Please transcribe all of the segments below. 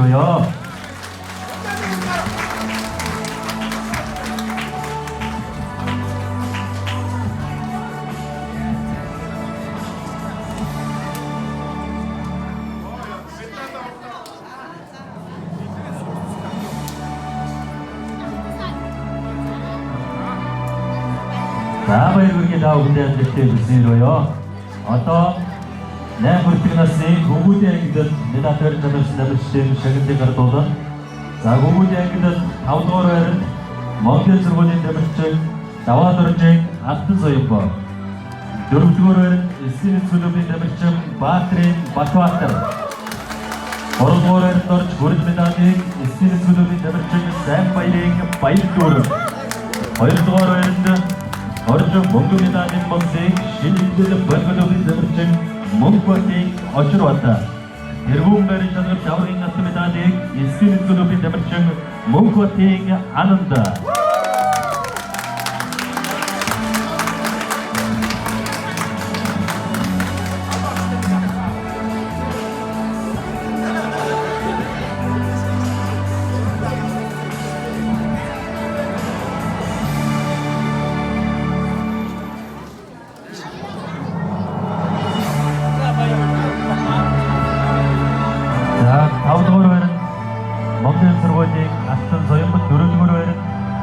өрөөе. За баяр хүргэе та бүхэндээ амжилттай хүсэн өрөөе. Одоо 8 хүртэх насны хөвгүүдийн ангид медаль барьж тамирчдын шагналыг гардуулна. За хөвгүүдийн ангид 5 дугаар байранд Монголын сургуулийн тамирчин Даваа Доржийн Алтан Соёнбо. 4 дугаар байранд Эсгийн клубын тамирчин Баатрын Батбаатар. 3 дугаар байранд орж бүрэн медалийг Эсгийн клубын тамирчин Сайн Баярын Баярдүүр. 2 дугаар байранд орж мөнгө медалийн бонзыг шинэ Болгодлын тамирчин Мөнхбатын Очирбат. Тэргүүн байрны шалгарч аврагын алтан медалийг Эсгийн клубын тамирчин Мөнхбатын Ананд. За 5 дугаар байранд Монголын сургуулийн Алтан Соёнбот, 4 дугаар байранд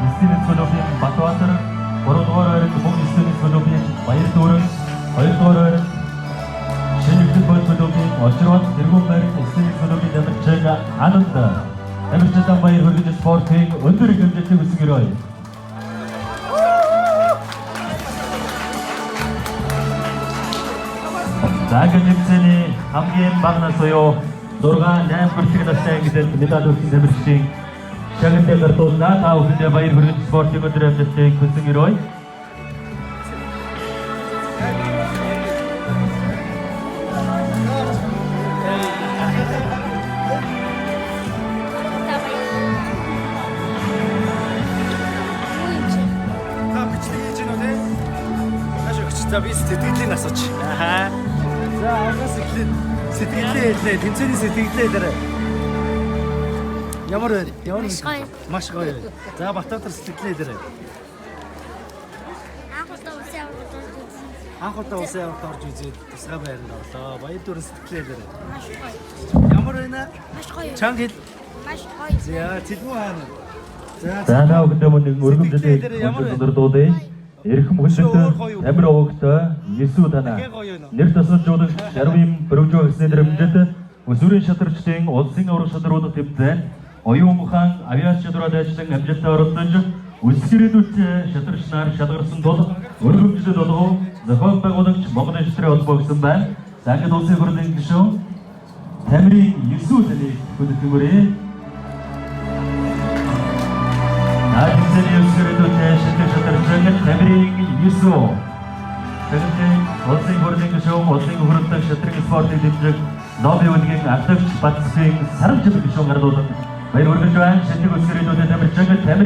Эсгийн клубын Батбаатар, 3 дугаар байранд Мөн Эсгийн клубын Баярдүүрэн, 2 дугаар байранд Шинэ Бод клубын Очирбат, тэргүүн байранд Эсгийн клубын тамирчин Ананд. Тамирчдаа баяр хүргэж спортын өндөр хэмжээтэй хүсэн өрөөе. За ингээд тэмцээний хамгийн бага нас буюу 6 8 хүртэх настай ангид медаль өгсөн тамирчдын шагналыг гардуулна. Та бүхэндээ баяр хүргэж спортын өндөр амжилтыг хүсэн өрөөе. Та бичлэг хийж гэнэ үү те? Тааш өгч. За би сэтгэлийн асууч. Аа. За анхаас эхлээд сэтгэлээ хэлнэ. Тэмцээний сэтгэлээ хэлээрэй. Ямар вэ? Ямар Маш гоё. Маш гоё. За Батбаатар сэтгэлээ хэлээрэй. Анх удаа улсын аваргад орж үзсэн. Анх удаа улсын аваргад орж үзээд тусгай байранд орлоо. Баяр дүүрэн сэтгэлээ хэлээрэй. Маш гоё. Ямар байна? Маш гоё. Чанга хэл. Маш гоё. За цэлмүү хаана? За За та бүхэндээ мөн нэг өргөмжлөлийг өндөрлүүлье. Эрхэм хүндэт Тамир овогтой Есү танаа. Нэр тасалж жуулагч Жарвим Бөрөвжөө гэсний дэрэмжит өсвөрийн шатарчдын улсын аварга шатруудах тэмцээн оюун ухаан авиац чадвараа дайчлан амжилттай оролцож өсгөрөдөлт шатарч нар шалгарсан тул өргөмжлөл болгов зохион байгуулагч Монголын шатрын холбоо гэсэн байна. За ингээд улсын хурлын гишүүн Тамирын Есү таныг хүндэтгэн хүрье. Наадмын өсгөрөдөлт шатар шатарчин Тамирын Есү. Тэгвэл улсын хурлын гишүүн, улсын хурлын шатрын спортыг дэмжих Нобелийн үнгийн авлагч Батцын сарвч гишүүн гарлуулан баяр хүргэж байна. Шилдэг өсгөрөдөлт тамирчин Тамирын